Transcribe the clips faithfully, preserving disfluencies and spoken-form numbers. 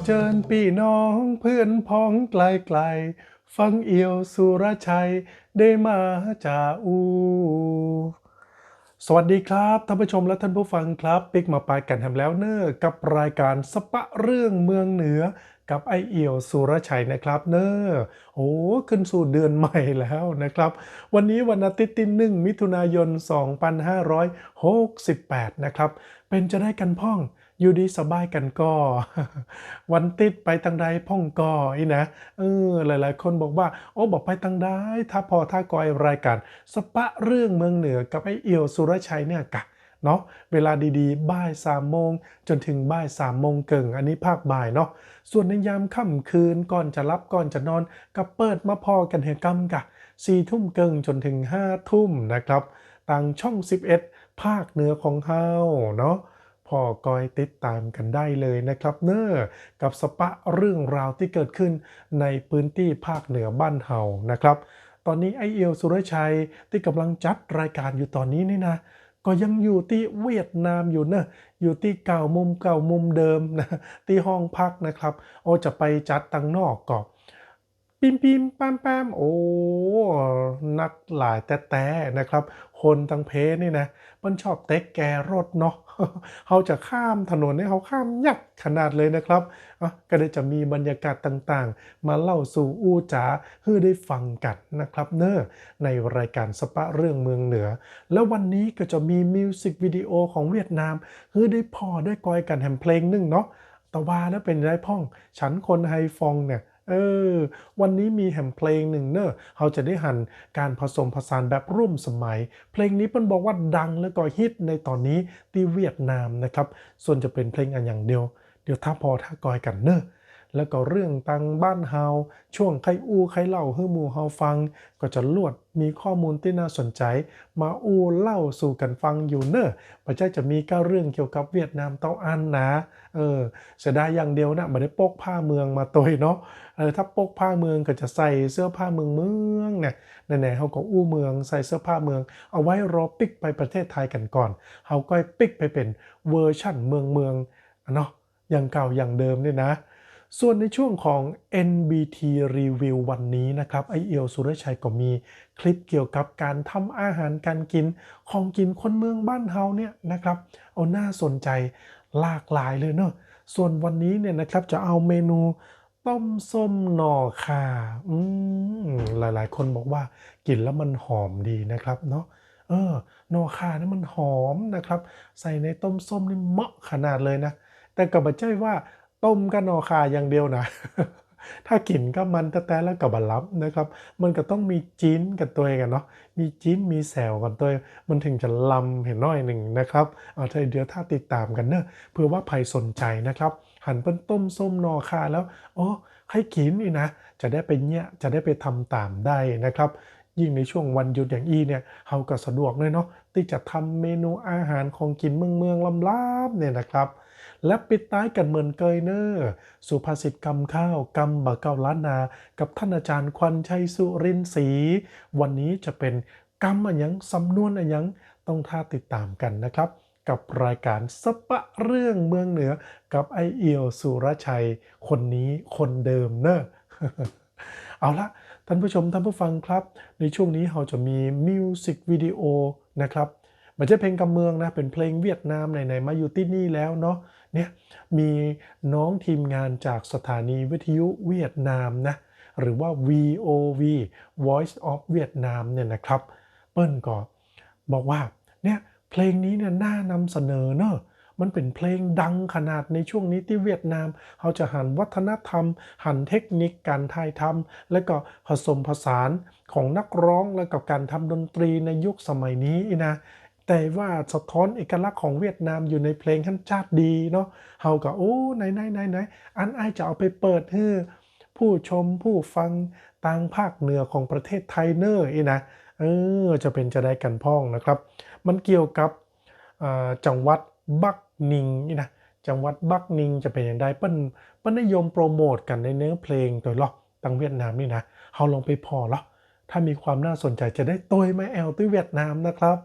เจิญปี้น้องเปื้อนพ้องไกลๆ ฟังเอี่ยวสุรชัยได้มาจาอู้ สวัสดีครับท่านผู้ชมและท่านผู้ฟังครับ ปิ๊กมาปะกั๋นแหมแล้วเน่อ กับรายก๋านสะปะเรื่องเมืองเหนือ กับไอ้เอี่ยวสุรชัยนะครับเน่อ โอ้ ขึ้นสู่เดือนใหม่แล้วนะครับ วันนี้วันอาทิตย์ตี้หนึ่งมิถุนายนสองปันห้าร้อยหกสิบแปดนะครับ เป๋นจาใดกั๋นพ่อง อยู่ดีสบายกั๋นก่อ วันติ๊ดไปตางใดพ่องก่ออี้นะ เออ หลายๆ คนบอกว่า โอ้ บ่ไปตางใด ถ้าผ่อถ้ากอยรายก๋านสะปะเรื่องเมืองเหนือกับไอ้เอี่ยวสุรชัยเนี่ยกะเนาะ เวลาดีๆ บ่ายสามโมงจ๋นเถิงบ่ายสามโมงเกิ่ง อันนี้ภาคบ่ายเนาะ ส่วนในยามค่ำคืนก่อนจะหลับก่อนจะนอน ก็เปิดมาผ่อกั๋นเหียกำกะ สี่ทุ่มเกิ่งจ๋นเถิงห้าทุ่มนะครับ ตางช่องสิบเอ็ด ภาคเหนือของเฮาเนาะ ผ่อกอยติดต๋ามกั๋นได้เลยนะครับเน่อ กับสะปะเรื่องราวตี้เกิดขึ้นในพื้นตี้ภาคเหนือบ้านเฮานะครับ ต๋อนนี้ไอ้เอี่ยวสุรชัยตี้ก่ำลังจัดรายก๋านอยู่ต๋อนนี้นี่นะ ก็ยังอยู่ตี้เวียดนามอยู่เน่อ อยู่ตี้เก่ามุมเก่ามุมเดิมนะ ตี้ห้องพักนะครับ โอ้ จะไปจัดตางนอกก็ ปิ๊มปิ๊มแป๊มแป๊ม โอ้ นักหลายแต๊ๆ นะครับ คนตังเพนี่นะ เปิ้นชอบเต๊กแกรถเนาะ เฮาจะข้ามถนนนี่เฮาข้ามยากขนาดเลยนะครับ อ่ะ ก็ได้จะมีบรรยากาศต่างๆ มาเล่าสู่อู้จ๋าหื้อได้ฟังกั๋นนะครับเน่อ ในรายก๋านสะปะเรื่องเมืองเหนือ แล้ววันนี้ก็จะมีมิวสิกวิดีโอของเวียดนามหื้อได้ผ่อได้กอยกั๋นแหมเพลงนึ่งเนาะ ตะวาแล้วเป๋นจาใดพ่อง ฉันคนไฮฟองเนี่ย เออ วันนี้มีแหมเพลงนึ่งเน่อ เฮาจะได้หันก๋านผสมผสานแบบร่วมสมัย เพลงนี้เปิ้นบอกว่าดังแล้วก็ฮิตในต๋อนนี้ตี้เวียดนามนะครับ ส่วนจะเป๋นเพลงอะหยังเดียว เดี๋ยวถ้าผ่อถ้ากอยกั๋นเน่อ แล้วก็เรื่องตางบ้านเฮา ช่วงใค่อู้ใค่เล่าหื้อหมู่เฮาฟัง ก็จะลวดมีข้อมูลตี้น่าสนใจ๋ มาอู้เล่าสู่กั๋นฟังอยู่เน่อ บ่ใจ้จะมีก้าเรื่องเกี่ยวกับเวียดนามเต้าอั้นนะ เออ เสียดายอย่างเดียวนะ บ่ได้ปกผ้าเมืองมาตวยเนาะ เออ ถ้าปกผ้าเมืองก็จะใส่เสื้อผ้าเมืองเมืองเนี่ย ไหนๆ เฮาก็อู้เมือง ใส่เสื้อผ้าเมือง เอาไว้รอปิ๊กไปประเทศไทยกั๋นก่อน เฮาก้อยปิ๊กไปเป๋นเวอร์ชันเมืองเมืองอะเนาะ อย่างเก่าอย่างเดิมเนี่ยนะ ส่วนในช่วงของ เอ็น บี ที รีวิววันนี้นะครับ ไอ้เอี่ยวสุรชัยก็มีคลิปเกี่ยวกับก๋านทำอาหารก๋านกิ๋น ของกิ๋นคนเมืองบ้านเฮาเนี่ยนะครับ เอาน่าสนใจ๋หลากหลายเลยเนาะ ส่วนวันนี้เนี่ยนะครับ จะเอาเมนูต้มส้มหน่อข่า อืม หลายๆ คนบอกว่ากิ๋นแล้วมันหอมดีนะครับเนาะ เออ หน่อข่านี่มันหอมนะครับ ใส่ในต้มส้มนี่เหมาะขนาดเลยนะ แต่ก็บ่ใจ้ว่าต้มกับหน่อข่าอย่างเดียวนะ ถ้ากิ๋นกับมันแต๊ๆ แล้วก็บ่ลำนะครับ มันก็ต้องมีจิ๊นกั๋นตวยกั๋นเนาะ มีจิ๊นมีแซวกั๋นตวย มันเถิงจะลำเหียน้อยนึ่งนะครับ เอา ถ้า เดี๋ยวถ้าติดต๋ามกั๋นเน่อ เผื่อว่าใผสนใจ๋นะครับ หันเปิ้นต้มส้มหน่อข่าแล้ว โอ้ ใค่กิ๋นนี่นะ จะได้ไปเยียะ จะได้ไปทำต๋ามได้นะครับ ยิ่งในช่วงวันหยุดอย่างอี้เนี่ย เฮาก็สะดวกด้วยเนาะ ตี้จะทำเมนูอาหารของกิ๋นเมืองๆ ลำๆ เนี่ยนะครับ และปิดท้ายกั๋นเหมือนเกยเน่อ สุภาษิตกำข้าว กำบ่าเก้าล้านนา กับท่านอาจารย์ขวัญชัย สุรินทร์ศรี วันนี้จะเป๋นกำอะหยัง สำนวนอะหยัง ต้องถ้าติดต๋ามกั๋นนะครับ กับรายก๋านสะปะเรื่องเมืองเหนือ กับไอ้เอี่ยวสุรชัย คนนี้คนเดิมเน่อ เอาละ ท่านผู้ชม ท่านผู้ฟังครับ ในช่วงนี้เฮาจะมีมิวสิกวิดีโอนะครับ บ่ใจ้เพลงกำเมืองนะ เป๋นเพลงเวียดนาม ไหนๆ มาอยู่ตี้นี่แล้วเนาะ เนี่ย มีน้องทีมงานจากสถานีวิทยุเวียดนามนะ หรือว่า วี โอ วี Voice of Vietnam เนี่ยนะครับ เปิ้นก็บอกว่า เนี่ย เพลงนี้เนี่ยน่านำเสนอเนาะ มันเป๋นเพลงดังขนาดในช่วงนี้ตี้เวียดนาม เฮาจะหันวัฒนธรรม หันเทคนิคก๋านถ่ายทำ แล้วก็ผสมผสานของนักร้อง แล้วก็ก๋านทำดนตรีในยุคสมัยนี้นะ แต่ว่าสะท้อนเอกลักษณ์ของเวียดนามอยู่ในเพลงหั้นจ๊าดดีเนาะ เฮาก็ โอ้ ไหนๆ ไหนๆ อั้นอ้ายจะเอาไปเปิดหื้อผู้ชมผู้ฟังตางภาคเหนือของประเทศไทยเน่ออี้นะ เออ จะเป๋นจาใดกั๋นพ่องนะครับ มันเกี่ยวกับ อ่า จังหวัดบักนิงอี้นะ จังหวัดบักนิงจะเป๋นอย่างใด เปิ้น เปิ้นนิยมโปรโมตกั๋นในเนื้อเพลงตวยลอ ตางเวียดนามนี่นะ เฮาลองไปผ่อลอ ถ้ามีความน่าสนใจ๋จะได้ตวยมาแอ่วตี้เวียดนามนะครับ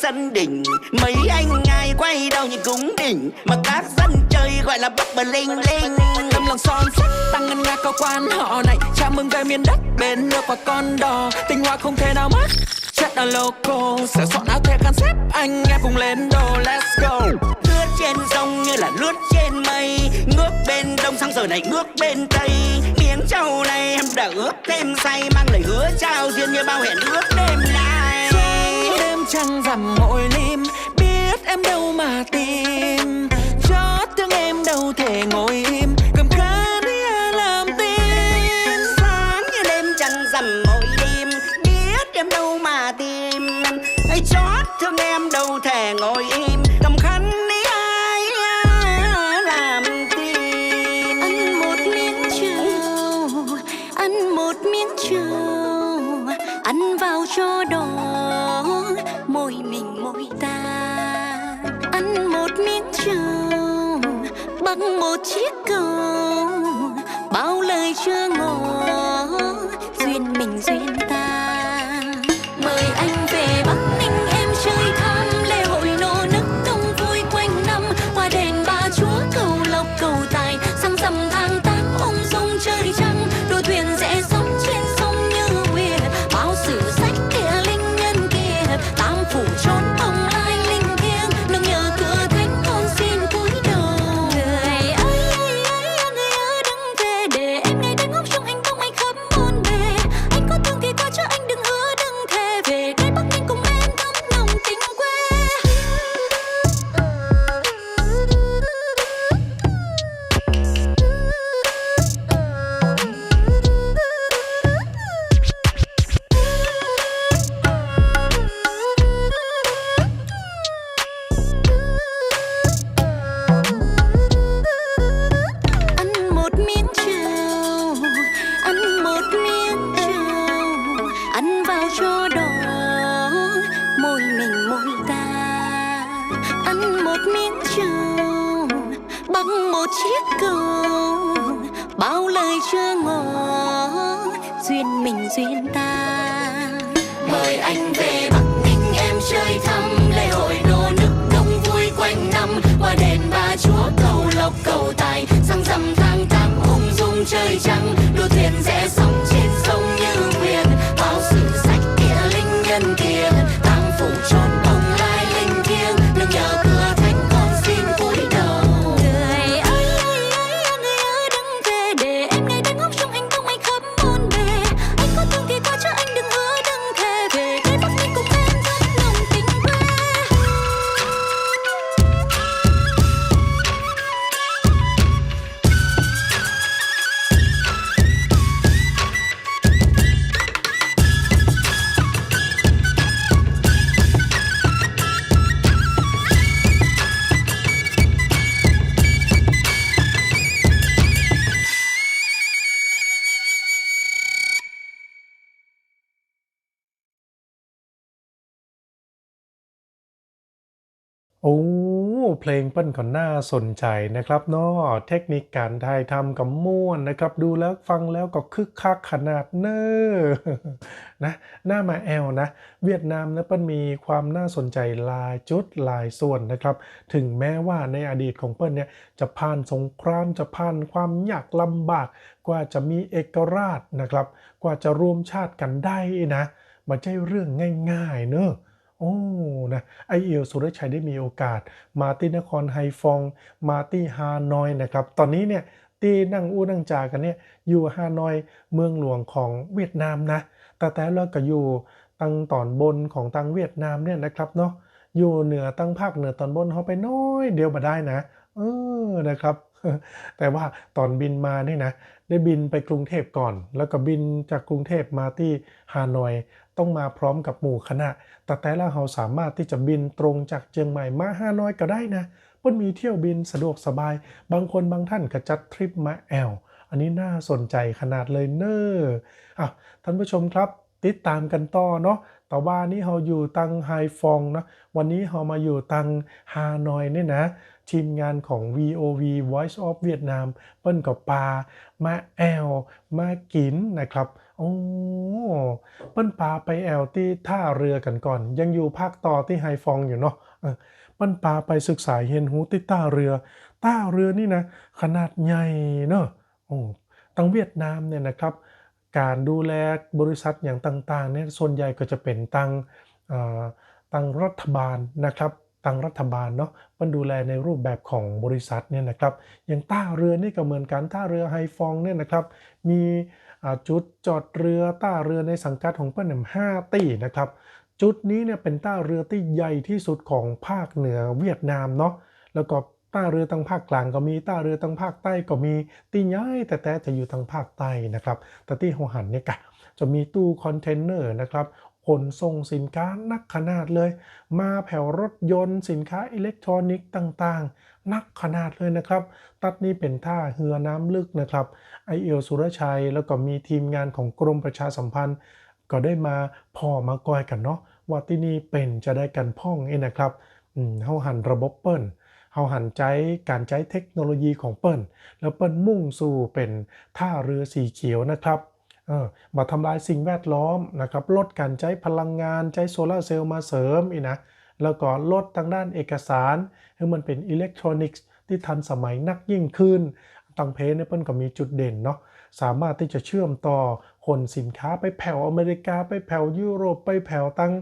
Tân Định, mấy anh ai quay đâu nhìn cũng đỉnh, mà các dân chơi gọi là Bắc Bling Bling. Tấm lòng son sắt tăng ngân nga cao quan họ này, chào mừng về miền đất bên nước và con đò, tinh hoa không thể nào mất. Chất là local, sửa soạn áo thẻ khăn xếp, anh em cùng lên đồ, let's go. Lướt trên sông như là lướt trên mây, ngước bên đông sang giờ này ngước bên tây. Miếng trầu này em đã ướp thêm say, mang lời hứa trao duyên như bao hẹn ước đêm nay. Gió đêm trăng rằm môi lim, biết em đâu mà tìm. Chót thương em đâu thể ngồi im, cầm khăn đi làm tin. Sáng như đêm trăng rằm môi lim, biết em đâu mà tìm. Chót thương em đâu thể ngồi im, cầm khăn đi ai làm tin. Ăn một miếng trầu, ăn một miếng trầu, ăn vào cho đỏ môi mình môi ta. Ăn một miếng trầu, bắc một chiếc cầu, bao lời chưa ngỏ, duyên mình duyên ta. Mời anh về Bắc Ninh em chơi thăm, lễ hội nô nức đông vui quanh năm, qua đền Ba Chúa cầu lộc cầu tài, sang rằm tháng tám ung dung trời trăng, đua thuyền rẽ sóng trên sông Như Nguyệt, bao sử sách địa linh nhân kiệt, tam phủ chốn bồng lai linh thiêng, nương nhờ cửa thánh con xin cúi đầu. Người ơi, ơi, ơi, người ơi đừng về, để em ngày đêm ngóng trông anh bóng anh khắp muôn bề. Anh có thương thì qua chớ anh đừng hứa đừng thề, về đây Bắc Ninh cùng em thắm nồng tình quê. Ăn một miếng trầu, ăn một miếng trầu, ăn vào cho đỏ môi mình môi ta. Ăn một miếng trầu, bắc một chiếc cầu, bao lời chưa ngỏ, duyên mình duyên ta. Mời anh về Bắc Ninh em chơi thăm, lễ hội nô nức đông vui quanh năm, qua đền Ba Chúa cầu lộc cầu tài, sang rằm tháng tám ung dung trời trăng, đua thuyền rẽ sóng trên sông Như Nguyệt, bao sử sách địa linh nhân kiệt, tam phủ chốn bồng lai linh thiêng, nương nhờ cửa thánh con xin cúi đầu. Người ơi, ơi, ơi, người ơi đừng về, để em ngày đêm ngóng trông anh bóng anh khắp muôn bề. Anh có thương thì qua chớ anh đừng hứa đừng thề, về đây Bắc Ninh cùng em thắm nồng tình quê. โอ้ เพลงเปิ้นก็น่าสนใจ๋นะครับเนาะ เทคนิคก๋านถ่ายทำก็ม่วนนะครับ ดูแล้วฟังแล้วก็คึกคักขนาดเน้อ นะ น่ามาแอ่วนะ เวียดนามนะ เปิ้นมีความน่าสนใจ๋หลายจุดหลายส่วนนะครับ ถึงแม้ว่าในอดีตของเปิ้นเนี่ยจะผ่านสงคราม จะผ่านความยากลำบาก กว่าจะมีเอกราชนะครับ กว่าจะรวมชาติกั๋นได้นะ บ่ใจ้เรื่องง่ายๆ เน้อ โอ้ นะ อ้ายเอี่ยวสุรชัยได้มีโอกาสมาตี้นครไฮฟอง มาตี้ฮานอยนะครับ ต๋อนนี้เนี่ยตี้นั่งอู้นั่งจ๋ากั๋นเนี่ยอยู่ฮานอย เมืองหลวงของเวียดนามนะ แต่ แต่ละก็อยู่ตังต๋อนบนของตังเวียดนามเนี่ยนะครับเนาะ อยู่เหนือตังภาคเหนือต๋อนบนเฮาไปน้อยเดียวบ่ได้นะ เออ นะครับ แต่ว่าต๋อนบินมานี่นะ ได้บินไปกรุงเทพก่อน แล้วก็บินจากกรุงเทพมาตี้ฮานอย ต้องมาพร้อมกับหมู่คณะ แต่ แต่ละเฮาสามารถตี้จะบินตรงจากเจียงใหม่มาฮานอยก็ได้นะ เปิ้นมีเที่ยวบินสะดวกสบาย บางคนบางท่านก็จัดทริปมาแอ่ว อันนี้น่าสนใจ๋ขนาดเลยเน้อ อ่ะ ท่านผู้ชมครับ ติดต๋ามกั๋นต่อเนาะ แต่ว่านี่เฮาอยู่ตังไฮฟองเนาะ วันนี้เฮามาอยู่ตังฮานอยเนี่ยนะ ทีมงานของ วี โอ วี Voice of Vietnam เปิ้นก็ปามาแอ่ว มากิ๋นนะครับ โอ้ เปิ้นปาไปแอ่วตี้ต้าเรือกั๋นก่อน ยังอยู่ภาคต่อตี้ไฮฟองอยู่เนาะ เออ เปิ้นปาไปศึกษาเฮียนฮู้ตี้ต้าเรือ ต้าเรือนี่นะ ขนาดใหญ่เนาะ โอ้ ตังเวียดนามเนี่ยนะครับ ก๋านดูแลบริษัทอย่างต่างๆ เนี่ย ส่วนใหญ่ก็จะเป๋นตัง เอ่อ ตังรัฐบาลนะครับ ตังรัฐบาลเนาะ เปิ้นดูแลในรูปแบบของบริษัทเนี่ยนะครับ อย่างต้าเรือนี่ก็เหมือนกั๋น ต้าเรือไฮฟองเนี่ยนะครับ มี อ่า จุดจอดเรือ ต้าเรือในสังกัดของเปิ้นเนี่ยห้าตี้นะครับ จุดนี้เนี่ยเป๋นต้าเรือตี้ใหญ่ตี้สุดของภาคเหนือเวียดนามเนาะ แล้วก็ต้าเรือตังภาคกลางก็มี ต้าเรือตังภาคใต้ก็มี ตี้ใหญ่แต๊ๆ จะอยู่ตังภาคใต้นะครับ แต่ตี้เฮาหันเนี่ยกะ จะมีตู้คอนเทนเนอร์นะครับ ขนส่งสินค้านักขนาดเลย มาแผวรถยนต์ สินค้าอิเล็กทรอนิกส์ต่างๆ นักขนาดเลยนะครับ ตั๊ดนี้เป๋นต้าเฮือน้ำลึกนะครับ ไอ้เอี่ยวสุรชัย แล้วก็มีทีมงานของกรมประชาสัมพันธ์ ก็ได้มาผ่อมาก้อยกั๋นเนาะ ว่าตี้นี่เป๋นจาใดกั๋นพ่องเอ้ยนะครับ อืม เฮาหันระบบเปิ้น เฮาหันใจ๊ก๋านใจ๊เทคโนโลยีของเปิ้น แล้วเปิ้นมุ่งสู่เป๋นต้าเรือสีเขียวนะครับ เออ บ่ทำลายสิ่งแวดล้อมนะครับ ลดก๋านใจ๊พลังงาน ใจ๊โซลาร์เซลล์มาเสริมอี้นะ แล้วก็ลดตางด้านเอกสาร หื้อมันเป๋นอิเล็กทรอนิกส์ตี้ทันสมัยนักยิ่งขึ้น ตังเพเนี่ยเปิ้นก็มีจุดเด่นเนาะ สามารถตี้จะเชื่อมต่อขนสินค้าไปแผวอเมริกา ไปแผวยุโรป ไปแผวตัง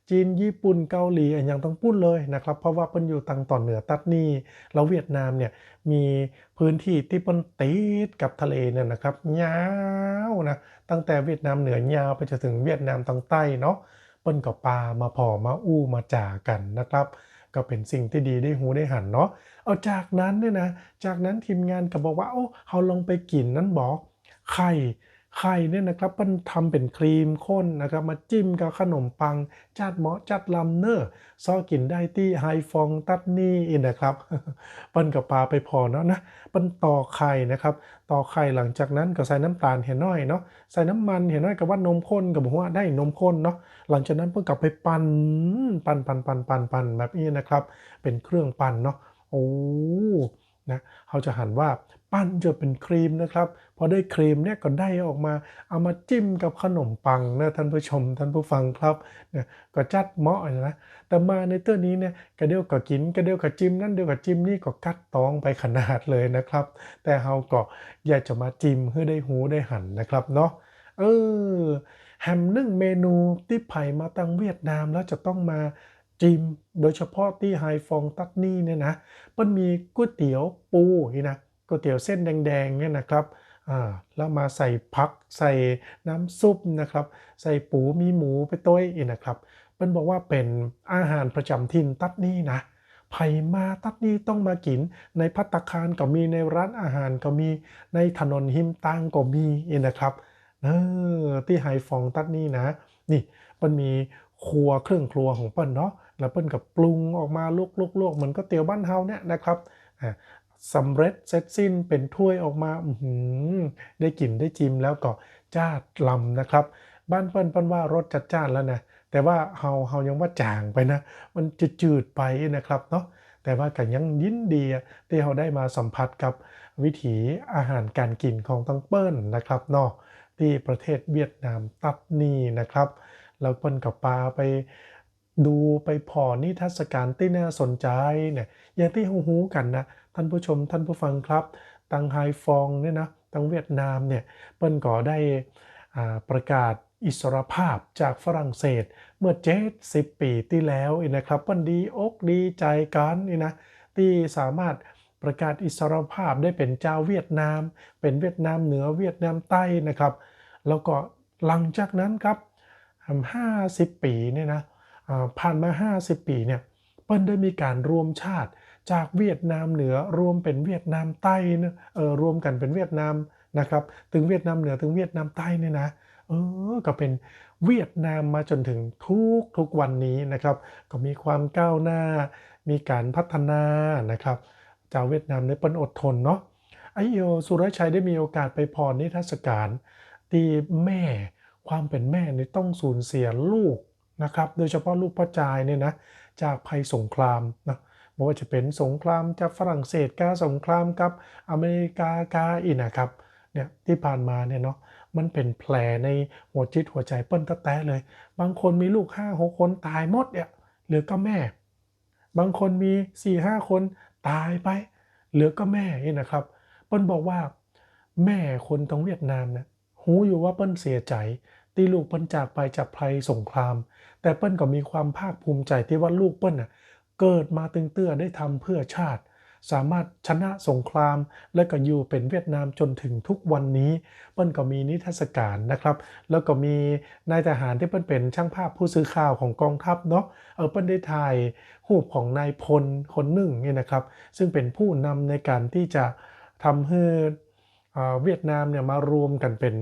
จีน ญี่ปุ่น เกาหลี อะหยังตังปู้นเลยนะครับ เพราะว่าเปิ้นอยู่ตังต๋อนเหนือตั๊ดนี่ แล้วเวียดนามเนี่ยมีพื้นที่ตี้เปิ้นติดกับทะเลเนี่ยนะครับ ยาวนะ ตั้งแต่เวียดนามเหนือยาวไปจนถึงเวียดนามตังใต้เนาะ เปิ้นก็ปามาผ่อมาอู้มาจ๋ากั๋นนะครับ ก็เป๋นสิ่งตี้ดีได้ฮู้ได้หันเนาะ เอาจากนั้นเนี่ยนะ จากนั้นทีมงานก็บอกว่า โอ้ เฮาลองไปกิ๋นนั้นบ่ ไข่ ไข่เนี่ยนะครับ เปิ้นทำเป๋นครีมข้นนะครับ มาจิ้มกับขนมปัง จัดเหมาะจัดลำเน่อ เซาะกิ๋นได้ตี้ไฮฟองตั๊ดนี่อี้นะครับ เปิ้นก็ปาไปผ่อเนาะนะ เปิ้นต่อไข่นะครับ ต่อไข่ หลังจากนั้นก็ใส่น้ำต๋าลเหียน้อยเนาะ ใส่น้ำมันเหียน้อย กาว่านมข้นก็บ่ฮู้ ได้นมข้นเนาะ หลังจากนั้นเปิ้นก็ไปปั่น ปั่น ปั่น ปั่น ปั่น ปั่นแบบอี้นะครับ เป๋นเครื่องปั่นเนาะ โอ้ นะ เฮาจะหันว่าปั่นจ๋นเป๋นครีมนะครับ พอได้ครีมเนี่ยก็ได้ออกมา เอามาจิ้มกับขนมปังนะ ท่านผู้ชม ท่านผู้ฟังครับ เนี่ย ก็จัดเหมาะนะ แต่มาในเตื้อนี้เนี่ย กะเดียวก็กิ๋น กะเดียวก็จิ้มนั้น เดียวก็จิ้มนี่ ก็กัดต๊องไปขนาดเลยนะครับ แต่เฮาก็อยากจะมาจิ้มหื้อได้ฮู้ได้หันนะครับเนาะ เออ แหมนึ่งเมนูตี้ใผมาตังเวียดนามแล้วจะต้องมาจิ้ม โดยเฉพาะตี้ไฮฟองตั๊ดนี่เนี่ยนะ เปิ้นมีก๋วยเตี๋ยวปูอี้นะ ก๋วยเตี๋ยวเส้นแดงๆ เนี่ยนะครับ อ่า แล้วมาใส่ผัก ใส่น้ำซุปนะครับ ใส่ปู มีหมูไปตวยอี้นะครับ เปิ้นบอกว่าเป๋นอาหารประจ๋ำถิ่นตั๊ดนี่นะ ใผมาตั๊ดนี่ต้องมากิ๋น ในภัตตาคารก็มี ในร้านอาหารก็มี ในถนนฮิมตางก็มีอี้นะครับ เออ ตี้ไฮฟองตั๊ดนี่นะ นี่ เปิ้นมีครัว เครื่องครัวของเปิ้นเนาะ แล้วเปิ้นก็ปรุงออกมาลวกๆๆ เหมือนก๋วยเตี๋ยวบ้านเฮาเนี่ยนะครับ อ่า สำเร็จเสร็จสิ้นเป๋นถ้วยออกมา อื้อหือ ได้กิ๋นได้จิ้มแล้วก็จ้าดลำนะครับ บ้านเปิ้น เปิ้นว่ารสจัดจ้านแล้วนะ แต่ว่าเฮา เฮายังว่าจ๋างไปนะ มันจืดๆ ไปนะครับเนาะ แต่ว่าก็ยังยินดีอะ ตี้เฮาได้มาสัมผัสกับวิถีอาหารก๋านกิ๋นของตังเปิ้นนะครับเนาะ ตี้ประเทศเวียดนามตั๊ดนี่นะครับ แล้วเปิ้นก็ปาไป ดูไปผ่อนิทรรศก๋านตี้น่าสนใจ๋เนี่ย อย่างตี้ฮู้ๆ กั๋นนะ ท่านผู้ชม ท่านผู้ฟังครับ ตังไฮฟองเนี่ยนะ ตังเวียดนามเนี่ย เปิ้นก็ได้ อ่า ประกาศอิสรภาพจากฝรั่งเศสเมื่อเจ็ดสิบปี๋ตี้แล้วอี้นะครับ เปิ้นดีอกดีใจ๋กั๋นอี้นะ ตี้สามารถประกาศอิสรภาพได้เป๋นจาวเวียดนาม เป๋นเวียดนามเหนือ เวียดนามใต้นะครับ แล้วก็หลังจากนั้นครับ ห้าสิบปี๋เนี่ยนะ อ่า ผ่านมาห้าสิบปี๋เนี่ย เปิ้นได้มีก๋านรวมชาติจากเวียดนามเหนือรวมเป๋นเวียดนามใต้นะ เออ รวมกั๋นเป๋นเวียดนามนะครับ ตึงเวียดนามเหนือ ตึงเวียดนามใต้เนี่ยนะ เออ ก็เป๋นเวียดนามมาจ๋นถึงทุก ทุกวันนี้นะครับ ก็มีความก้าวหน้า มีก๋านพัฒนานะครับ จาวเวียดนามเนี่ยเปิ้นอดทนเนาะ ไอ้เอี่ยวสุรชัยได้มีโอกาสไปผ่อนิทรรศก๋านตี้แม่ ความเป๋นแม่นี่ต้องสูญเสียลูกนะครับ โดยเฉพาะลูกป้อจายเนี่ยนะ จากภัยสงครามนะ บ่ว่าจะเป๋นสงครามจากฝรั่งเศสกา สงครามกับอเมริกากาอี้นะครับ เนี่ย ตี้ผ่านมาเนี่ยเนาะ มันเป๋นแผลในหัวจิตหัวใจ๋เปิ้นแต๊ๆ เลย บางคนมีลูกห้าหกคนต๋ายหมดเนี่ย เหลือก้าแม่ บางคนมีสี่ห้าคนต๋ายไป เหลือก้าแม่นี่นะครับ เปิ้นบอกว่าแม่คนตังเวียดนามเนี่ย ฮู้อยู่ว่าเปิ้นเสียใจ๋ตี้ลูกเปิ้นจากไปจากภัยสงคราม แต่เปิ้นก็มีความภาคภูมิใจ๋ตี้ว่าลูกเปิ้นน่ะ เกิดมาตึงเตื้อได้ทำเพื่อชาติ สามารถชนะสงคราม และก็อยู่เป๋นเวียดนามจ๋นถึงทุกวันนี้ เปิ้นก็มีนิทรรศการนะครับ แล้วก็มีนายทหารตี้เปิ้นเป๋นช่างภาพผู้สื่อข่าวของกองทัพเนาะ เออ เปิ้นได้ถ่ายรูปของนายพลคนนึ่งนี่นะครับ ซึ่งเป๋นผู้นำในก๋านตี้จะทำหื้อ อ่า เวียดนามเนี่ยมารวมกั๋นเป๋น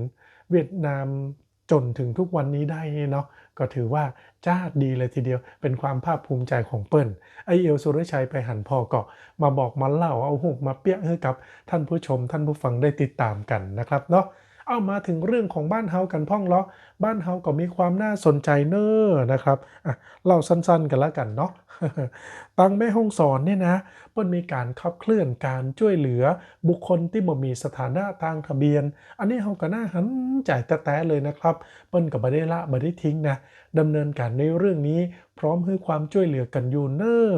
เวียดนามจ๋นถึงทุกวันนี้ได้นี่เนาะ ก็ถือว่าจ๊าดดีเลยทีเดียว เป๋นความภาคภูมิใจ๋ของเปิ้น ไอ้เอี่ยวสุรชัยไปหันผ่อก็มาบอกมาเล่า เอารูปมาเปียะหื้อกับท่านผู้ชมท่านผู้ฟังได้ติดต๋ามกั๋นนะครับเนาะ เอามาถึงเรื่องของบ้านเฮากั๋นพ่องเลาะ บ้านเฮาก็มีความน่าสนใจ๋เน้อนะครับ อ่ะ เล่าสั้นๆ กั๋นละกั๋นเนาะ ตังแม่ฮ่องสอนเนี่ยนะ เปิ้นมีก๋านขับเคลื่อนก๋านจ้วยเหลือบุคคลตี้บ่มีสถานะตางทะเบียน อันนี้เฮาก็น่าหันใจ๋แต๊ๆ เลยนะครับ เปิ้นก็บ่ได้ละบ่ได้ทิ้งนะ ดำเนินก๋านในเรื่องนี้พร้อมหื้อความจ้วยเหลือกั๋นอยู่เน้อ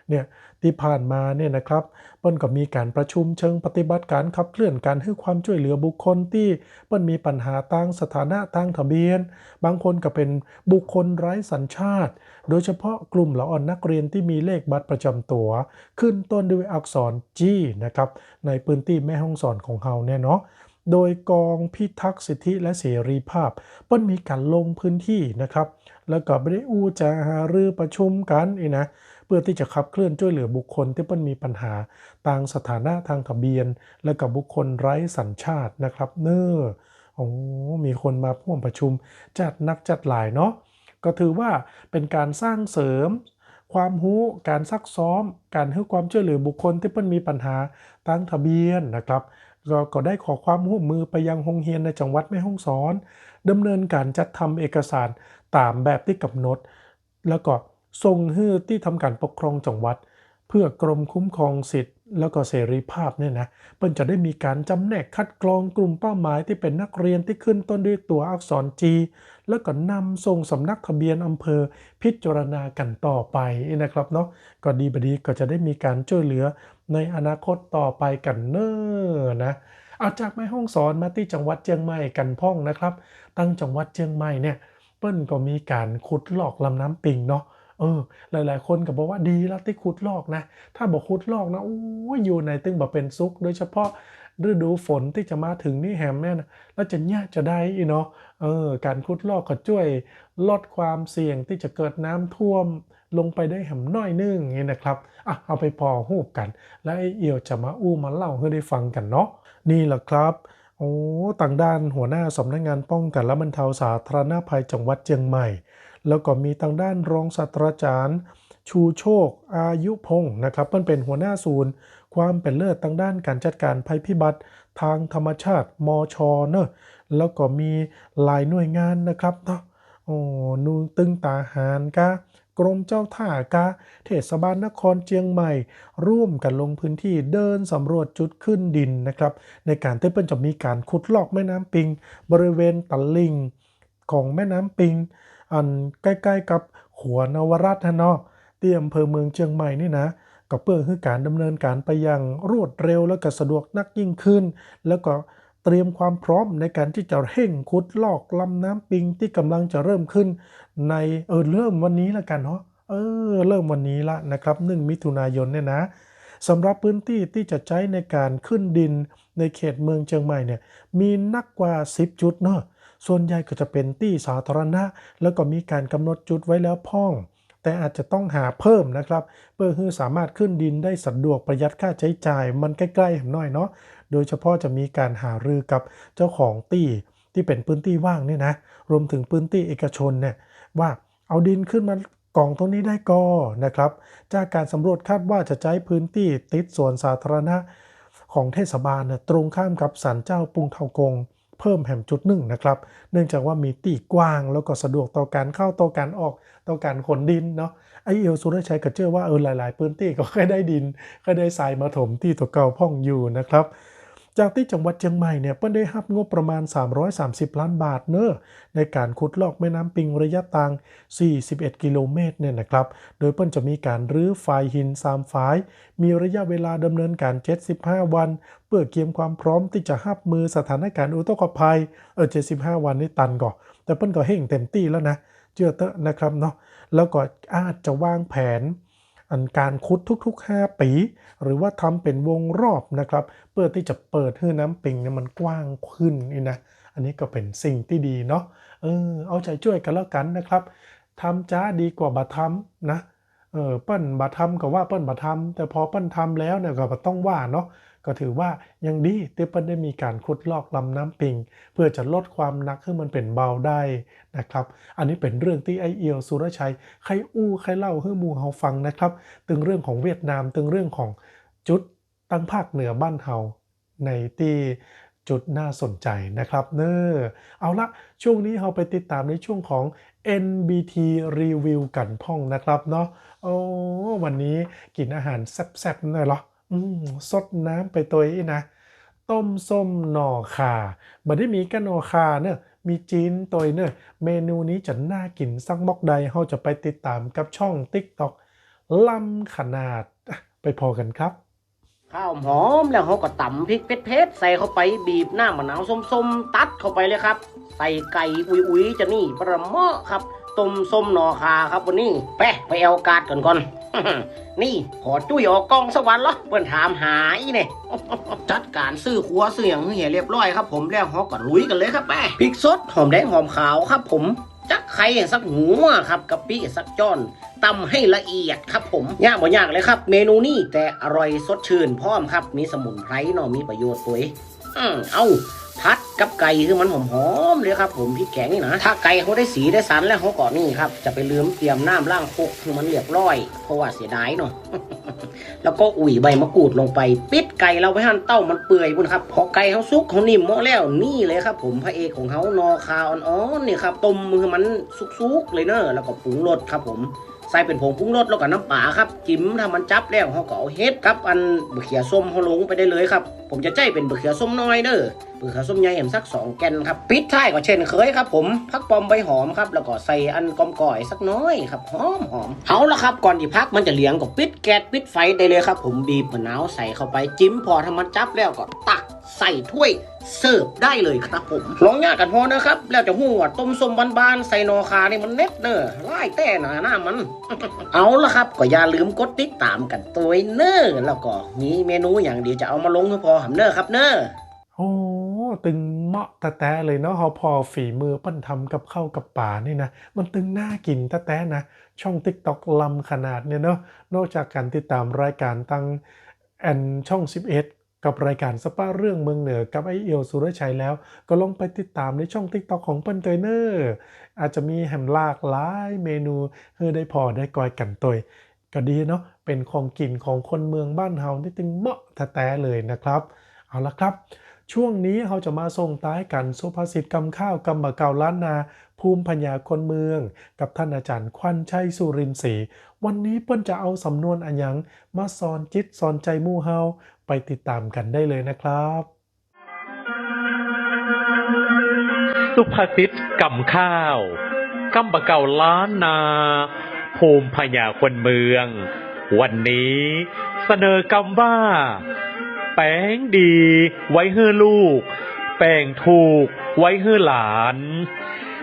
เนี่ย ตี้ผ่านมาเนี่ยนะครับ เปิ้นก็มีก๋านประชุมเชิงปฏิบัติก๋านขับเคลื่อนก๋านหื้อความจ้วยเหลือบุคคลตี้เปิ้นมีปัญหาตางสถานะตางทะเบียน บางคนก็เป๋นบุคคลไร้สัญชาติ โดยเฉพาะกลุ่มละอ่อนนักเรียนตี้มีเลขบัตรประจ๋ำตั๋ว ขึ้นต้นด้วยอักษร จี นะครับ ในพื้นตี้แม่ฮ่องสอนของเฮาเนี่ยเนาะ โดยกองพิทักษ์สิทธิและเสรีภาพ เปิ้นมีก๋านลงพื้นตี้นะครับ แล้วก็ได้อู้จ๋าหารือประชุมกั๋นนี่นะ เพื่อตี้จะขับเคลื่อนจ้วยเหลือบุคคลตี้เปิ้นมีปัญหาตางสถานะตางทะเบียน และก็บุคคลไร้สัญชาตินะครับ เน้อ โอ้ มีคนมาฮ่วมประชุมจ๊าดนักจ๊าดหลายเนาะ ก็ถือว่าเป๋นก๋านสร้างเสริมความฮู้ ก๋านซักซ้อม ก๋านหื้อความจ้วยเหลือบุคคลตี้เปิ้นมีปัญหาตางทะเบียนนะครับ ก็ ก็ได้ขอความฮ่วมมือไปยังโฮงเฮียนในจังหวัดแม่ฮ่องสอน ดำเนินก๋านจัดทำเอกสารต๋ามแบบตี้ก๋ำหนด แล้วก็ส่งหื้อตี้ทำก๋านปกครองจังหวัด เพื่อกรมคุ้มครองสิทธิ์ แล้วก็เสรีภาพเนี่ยนะ เปิ้นจะได้มีก๋านจ๋ำแนกคัดกรองกลุ่มเป้าหมายตี้เป๋นนักเรียนตี้ขึ้นต้นด้วยตั๋วอักษร จี แล้วก็นำส่งสำนักทะเบียนอำเภอพิจารณากั๋นต่อไปนะครับเนาะ ก็ดีบ่ดีก็จะได้มีก๋านจ้วยเหลือในอนาคตต่อไปกั๋นเน้อนะ เอาจากแม่ฮ่องสอนมาตี้จังหวัดเจียงใหม่กั๋นพ่องนะครับ ตังจังหวัดเจียงใหม่เนี่ย เปิ้นก็มีก๋านขุดลอกลำน้ำปิงเนาะ เออ หลายๆ คนก็บอกว่าดีแล้วตี้ขุดลอกนะ ถ้าบ่ขุดลอกนะ โอ้ย อยู่ไหนตึงบ่เป๋นสุข โดยเฉพาะฤดูฝนตี้จะมาเถิงนี่แหมเนี่ยนะ แล้วจะเยียะจาใดอี้เนาะ เออ ก๋านขุดลอกก็จ้วยลดความเสี่ยงตี้จะเกิดน้ำท่วมลงไปได้แหมหน้อยนึ่งนี่นะครับ อ่ะ เอาไปผ่อฮูปกั๋น แล้วไอ้เอี่ยวจะมาอู้มาเล่าหื้อได้ฟังกั๋นเนาะ นี่แหละครับ โอ้ ตางด้านหัวหน้าสำนักงานป้องกันและบรรเทาสาธารณภัยจังหวัดเจียงใหม่ แล้วก็มีตางด้านรองศาสตราจารย์ ชูโชค อายุพงศ์นะครับ เปิ้นเป๋นหัวหน้าศูนย์ความเป๋นเลิศตางด้านก๋านจัดก๋านภัยพิบัติตางธรรมชาติ มช เนอะ แล้วก็มีหลายหน่วยงานนะครับเนาะ โอ้ นูตึงตาหารกา กรมเจ้าท่ากา เทศบาลนครเจียงใหม่ ร่วมกั๋นลงพื้นตี้เดินสำรวจจุดขึ้นดินนะครับ ในก๋านตี้เปิ้นจะมีก๋านขุดลอกแม่น้ำปิง บริเวณตลิ่งของแม่น้ำปิง อันใก้ๆ กับขัวนวรัตน์หั้นเนาะ ตี้อำเภอเมืองเจียงใหม่นี่นะ ก็เปื้อหื้อก๋านดำเนินก๋านไปอย่างรวดเร็ว แล้วก็สะดวกนักยิ่งขึ้น แล้วก็เตรียมความพร้อมในก๋านตี้จะเฮ่งขุดลอกลำน้ำปิงตี้ก่ำลังจะเริ่มขึ้นใน เออ เริ่มวันนี้ละกั๋นเนาะ เออ เริ่มวันนี้ละนะครับ หนึ่งมิถุนายนเนี่ยนะ สำหรับพื้นตี้ตี้จะใจ๊ในก๋านขึ้นดินในเขตเมืองเจียงใหม่เนี่ย มีนักกว่าสิบจุดเนาะ ส่วนใหญ่ก็จะเป๋นตี้สาธารณะ แล้วก็มีก๋านก๋ำหนดจุดไว้แล้วพ่อง แต่อาจจะต้องหาเพิ่มนะครับ เปื้อหื้อสามารถขึ้นดินได้สะดวกประหยัดค่าใจ๊จ่าย มันใก้ๆ แหมหน้อยเนาะ โดยเฉพาะจะมีก๋านหารือกับเจ้าของตี้ ตี้เป๋นพื้นตี้ว่างเนี่ยนะ รวมเถิงพื้นตี้เอกชนเนี่ย ว่าเอาดินขึ้นมาก่องตรงนี้ได้ก่อนะครับ จากก๋านสำรวจคาดว่าจะใจ๊พื้นตี้ติดสวนสาธารณะของเทศบาลน่ะ ตรงข้ามกับศาลเจ้าปุงเถากง เพิ่มแหมจุดนึ่งนะครับ เนื่องจากว่ามีตี้กว้าง แล้วก็สะดวกต่อก๋านเข้าต่อก๋านออก ต่อก๋านขนดินเนาะ ไอ้เอี่ยวสุรชัยก็เจื้อว่า เออ หลายๆ พื้นตี้ก็ใค่ได้ดิน ใค่ได้ทรายมาถมตี้ตั๋วเก่าพ่องอยู่นะครับ จากตี้จังหวัดเจียงใหม่เนี่ย เปิ้นได้ฮับงบประมาณสามร้อยสามสิบล้านบาทเน่อ ในก๋านขุดลอกแม่น้ำปิงระยะตางสี่สิบเอ็ดกิโลเมตรเนี่ยนะครับ โดยเปิ้นจะมีก๋านรื้อฝายหินสามฝาย มีระยะเวลาดำเนินก๋านเจ็ดสิบห้าวัน เปื้อเกียมความพร้อมตี้จะฮับมือสถานก๋ารณ์อุทกภัย เออ เจ็ดสิบห้าวันนี่ตันก่อ แต่เปิ้นก็เฮ่งเต็มตี้แล้วนะ เจื้อเต๊อะนะครับเนาะ แล้วก็อาจจะวางแผน อันก๋านขุดทุกๆ ห้าปี๋ หรือว่าทำเป๋นวงรอบนะครับ เปื้อตี้จะเปิดหื้อน้ำปิงเนี่ยมันกว้างขึ้นนี่นะ อันนี้ก็เป๋นสิ่งตี้ดีเนาะ เออ เอาใจ๋จ้วยกั๋นแล้วกั๋นนะครับ ทำจ๊าดีกว่าบ่ทำนะ เออ เปิ้นบ่ทำก็ว่าเปิ้นบ่ทำ แต่พอเปิ้นทำแล้วเนี่ยก็บ่ต้องว่าเนาะ ก็ถือว่ายังดีตี้เปิ้นได้มีก๋านขุดลอกลำน้ำปิง เปื้อจะลดความหนักหื้อมันเป๋นเบาได้นะครับ อันนี้เป๋นเรื่องตี้ไอ้เอี่ยวสุรชัย ใค่อู้ใค่เล่าหื้อหมู่เฮาฟังนะครับ ตึงเรื่องของเวียดนาม ตึงเรื่องของจุดตังภาคเหนือบ้านเฮา ในตี้จุดน่าสนใจ๋นะครับเน่อ เอาละ ช่วงนี้เฮาไปติดต๋ามในช่วงของ เอ็น บี ที รีวิวกั๋นพ่องนะครับเนาะ โอ้ วันนี้กิ๋นอาหารแซ่บๆ หน่อยเหรอ อืม ซดน้ำไปตวยอี้นะ ต้มส้มหน่อข่า บ่ได้มีแก้หน่อข่าเน่อ มีจีนตวยเน่อ เมนูนี้จะน่ากิ๋นสักมอกใด เฮาจะไปติดต๋ามกับช่องติ๊กต็อก ลำขนาด อ่ะ ไปผ่อกั๋นครับ ข้าวหอมแล้วเฮาก็ต๋ำพริกเผ็ดๆ ใส่เข้าไป บีบน้ำมะนาวส้มๆ ตัดเข้าไปเลยครับ ใส่ไก่อุ๋ยๆ จะนี่ประเหมาะครับ ต้มส้มหน่อข่าครับวันนี้ ไป ไปแอ่วกาดกั๋นก่อน นี่ ขอจุ้ยออกก้องสักวันเหรอ เปิ้นถามหาอี้เนี่ย จัดก๋านซื้อครัวซื้อหยังหื้อเหียเรียบร้อยครับผม แล้วเฮาก็ลุยกั๋นเลยครับ ไป พริกสด หอมแดง หอมขาวครับผม จักไคร้สักหัวครับ กะปิสักจ้อน ต๋ำหื้อละเอียดครับผม ยากบ่ยากเลยครับ เมนูนี้ แต่อร่อยสดชื่นพร้อมครับ มีสมุนไพรเนาะ มีประโยชน์ตวย อืม เอา ผัดกับไก่หื้อมันหอมๆ เลยครับผม พริกแกงนี่นะ ถ้าไก่เฮาได้สีได้สันแล้วเฮาก็นี่ครับ จะไปลืมเตรียมน้ำล้างครกหื้อมันเรียบร้อย เพราะว่าเสียดายเนาะ แล้วก็อุ่ยใบมะกรูดลงไป ปิดไก่เฮาไว้หั้นเต้ามันเปื่อยพุ้นครับ พอไก่เฮาสุกเฮานิ่มเหมาะแล้ว นี่เลยครับผม พระเอกของเฮา หน่อข่าอ่อนๆ นี่ครับ ต้มหื้อมันสุกๆ เลยเน่อ แล้วก็ปรุงรสครับผม ใส่เป๋นผงปรุงรสแล้วก็น้ำป๋าครับ จิ๋มถ้ามันจั๊บแล้ว เฮาก็เอาเห็ดกับอันบะเขือส้มเฮาลงไปได้เลยครับ ผมจะใจ๊เป๋นบะเขือส้มน้อยเน่อ บะเขือส้มใหญ่แหมสักสองแก่นครับ ปิดท้ายก็เช่นเคยครับผม ผักป้อมใบหอมครับ แล้วก็ใส่อันกอมก้อยสักน้อยครับ หอมๆ เอาละครับ ก่อนตี้ผักมันจะเหลืองก็ปิดแก๊สปิดไฟได้เลยครับผม บีบมะนาวใส่เข้าไป จิ๋มผ่อถ้ามันจั๊บแล้วก็ตักใส่ถ้วย เสิร์ฟได้เลยครับผม ลองยากกั๋นผ่อนะครับ แล้วจะฮู้ว่าต้มส้มบ้านๆ ใส่หน่อข่านี่มันเด็ดเน่อ หลายแต๊หนาน้ำมัน เอาละครับ ก็อย่าลืมกดติดต๋ามกั๋นตวยเน่อ แล้วก็มีเมนูหยังเดี๋ยวจะเอามาลงหื้อผ่อหำเน่อครับเน่อ โอ้ ตึงเหมาะแต๊ๆ เลยเนาะ เฮาผ่อฝีมือเปิ้นทำกับข้าวกับป๋านี่นะ มันตึงน่ากิ๋นแต๊ๆ นะ ช่องติ๊กต็อกลำขนาดเนี่ยเนาะ นอกจากก๋านติดต๋ามรายก๋านตัง อัน ช่องสิบเอ็ด กับรายก๋านสะปะเรื่องเมืองเหนือกับไอ้เอี่ยวสุรชัยแล้ว ก็ลองไปติดต๋ามในช่องติ๊กต็อกของเปิ้นตวยเน่อ อาจจะมีแหมหลากหลายเมนูหื้อได้ผ่อได้กอยกั๋นตวย ก็ดีเนาะ เป๋นของกิ๋นของคนเมืองบ้านเฮานี่ตึงเหมาะแต๊ๆ เลยนะครับ เอาละครับ ช่วงนี้เฮาจะมาส่งต๊ายกั๋นสุภาษิตกำข้าว กำบ่าเก่าล้านนา ภูมิปัญญาคนเมือง กับท่านอาจ๋ารย์ขวัญชัย สุรินทร์ศรี วันนี้เปิ้นจะเอาสำนวนอะหยังมาสอนจิตสอนใจ๋หมู่เฮา ไปติดต๋ามกั๋นได้เลยนะครับ สุภาษิตกำข้าว กำบ่าเก่าล้านนา ภูมิปัญญาคนเมือง วันนี้เสนอกำว่า แป๋งดีไว้หื้อลูก แป๋งถูกไว้หื้อหลาน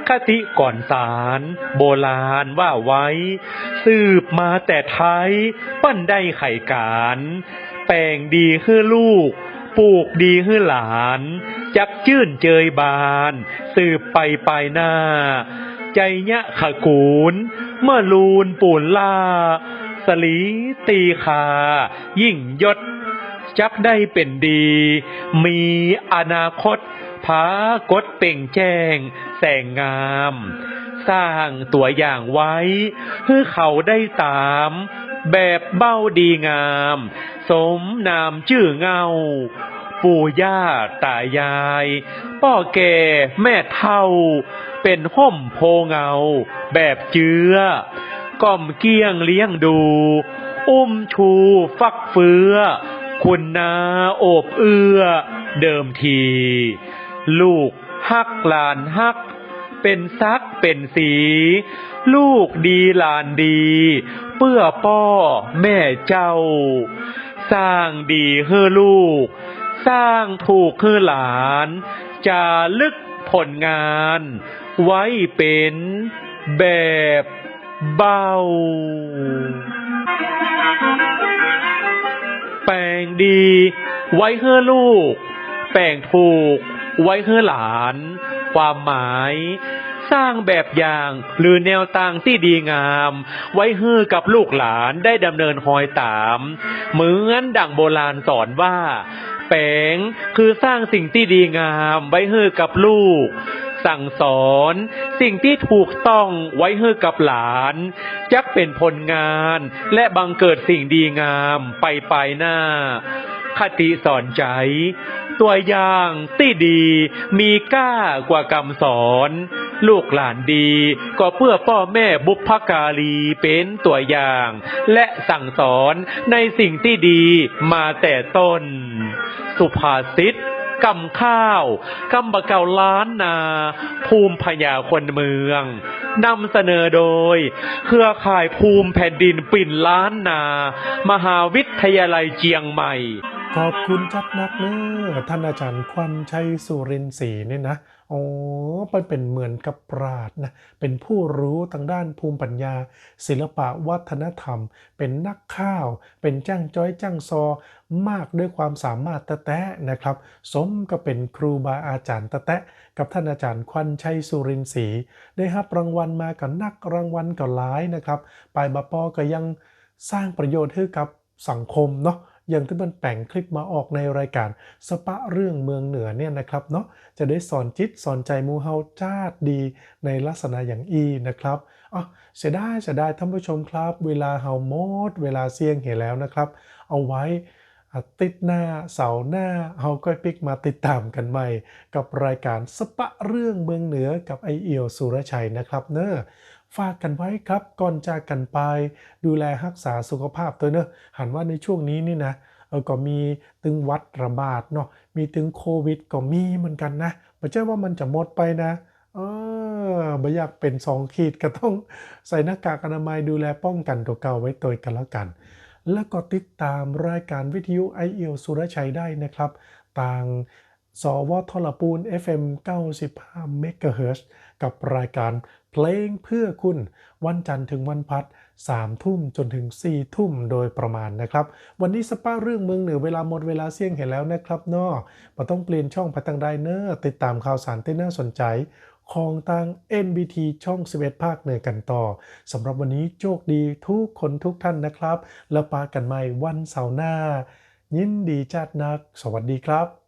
คติก่อนสานโบราณว่าไว้ สืบมาแต่ไทย เปิ้นได้ไขก๋าน แป๋งดีหื้อลูก ปลูกดีหื้อหลาน จักจื้นเจยบาน สืบไปปายหน้า ไจยะขกูล เมื่อลูนปูนล่า สลีตีคา ยิ่งยศ จักได้เป๋นดี มีอนาคต ผากฏเปล่งแจ้งแสงงาม สร้างตั๋วอย่างไว้ หื้อเขาได้ต๋าม แบบเบ้าดีงาม สมนามจื้อเง่า ปู่ย่าต๋ายาย ป้อแก่แม่เฒ่า เป๋นฮ่มโพเงา แบบเจื้อ ก้อมเกี้ยงเลี้ยงดู อุ้มชูฟักเฟื้อ คุณนาโอบเอื้อเดิมที ลูกฮักหลานฮัก เป๋นศักดิ์เป๋นศรี ลูกดีหลานดี เปื้อป้อแม่เจ้า สร้างดีหื้อลูก สร้างถูกหื้อหลาน จ๋ารึกผลงาน ไว้เป๋นแบบเบ้า แป๋งดีไว้หื้อลูก แป๋งถูกไว้หื้อหลาน ความหมาย สร้างแบบอย่างหรือแนวตางตี้ดีงาม ไว้หื้อกับลูกหลานได้ดำเนินฮอยต๋าม เหมือนดั่งโบราณสอนว่า แป๋งคือสร้างสิ่งตี้ดีงามไว้หื้อกับลูก สั่งสอนสิ่งตี้ถูกต้องไว้หื้อกับหลาน จักเป๋นผลงานและบังเกิดสิ่งดีงามไปปายหน้า คติสอนใจ๋ ตั๋วอย่างตี้ดีมีก้ากว่ากำสอน ลูกหลานดีก็เปื้อป้อแม่บุพการีเป๋นตั๋วอย่าง และสั่งสอนในสิ่งตี้ดีมาแต่ต้น สุภาษิต กำข้าว กำบ่าเก่าล้านนา ภูมิปัญญาคนเมือง นำเสนอโดย เครือข่ายภูมิแผ่นดินปิ่นล้านนา มหาวิทยาลัยเจียงใหม่ ขอบคุณจัดนักเน้อ ต้านอาจ๋ารย์ขวัญชัย สุรินทร์ศรี เนี่ยนะ โอ้ เปิ้นเป๋นเหมือนกับปราชญ์นะ เป๋นผู้ฮู้ตางด้านภูมิปัญญา ศิลปะวัฒนธรรม เป๋นนักข่าว เป๋นจ้างจ๊อยจ้างซอ มากด้วยความสามารถแต๊ๆ นะครับ สมกับเป๋นครูบาอาจ๋ารย์แต๊ๆ กับต้านอาจ๋ารย์ขวัญชัย สุรินทร์ศรี ได้ฮับรางวัลมาก็นัก รางวัลก็หลายนะครับ ปายบ่ปอก็ยังสร้างประโยชน์หื้อกับสังคมเนาะ อย่างตี้เปิ้นแป๋งคลิปมาออกในรายก๋านสะปะเรื่องเมืองเหนือเนี่ยนะครับเนาะ จะได้สอนจิตสอนใจ๋หมู่เฮาจาดดีในลักษณะอย่างอี้นะครับ อ้อ เสียดาย เสียดายต้านผู้ชมครับ เวลาเฮาหมดเวลาเสี้ยงเหียแล้วนะครับ เอาไว้อาทิตย์หน้า เสาร์หน้า เฮาก้อยปิ๊กมาติดต๋ามกั๋นใหม่ กับรายก๋านสะปะเรื่องเมืองเหนือกับไอ้เอี่ยวสุรชัยนะครับเน้อ ฝากกั๋นไว้ครับ ก่อนจากกั๋นไป ดูแลฮักษาสุขภาพตวยเน้อ หันว่าในช่วงนี้นี่นะ เออ ก็มีตึงหวัดระบาดเนาะ มีตึงโควิดก็มีเหมือนกั๋นนะ บ่ใจ้ว่ามันจะหมดไปนะ เออ บ่อยากเป๋นสองขีดก็ต้องใส่หน้ากากอนามัยดูแลป้องกั๋นตั๋วเก่าไว้ตวยกั๋นแล้วกั๋น แล้วก็ติดต๋ามรายก๋านวิทยุไอ้เอี่ยวสุรชัยได้นะครับ ตาง สวท ละปูน เอฟเอ็ม เก้าสิบห้า เมกะเฮิรตซ์ กับรายก๋านเพลงเพื่อคุณ วันจันทร์เถิงวันพัด สามทุ่มจ๋นเถิงสี่ทุ่มโดยประมาณนะครับ วันนี้สะปะเรื่องเมืองเหนือเวลาหมดเวลาเสี้ยงเหียแล้วนะครับเนาะ บ่ต้องเปลี่ยนช่องไปตางใดเน้อ ติดต๋ามข่าวสารตี้น่าสนใจ๋ของตาง เอ็นบีที ช่องสิบเอ็ด ภาคเหนือกั๋นต่อ สำหรับวันนี้โชคดีทุกคนทุกท่านนะครับ แล้วปะกั๋นใหม่วันเสาร์หน้า ยินดีจาดนัก สวัสดีครับ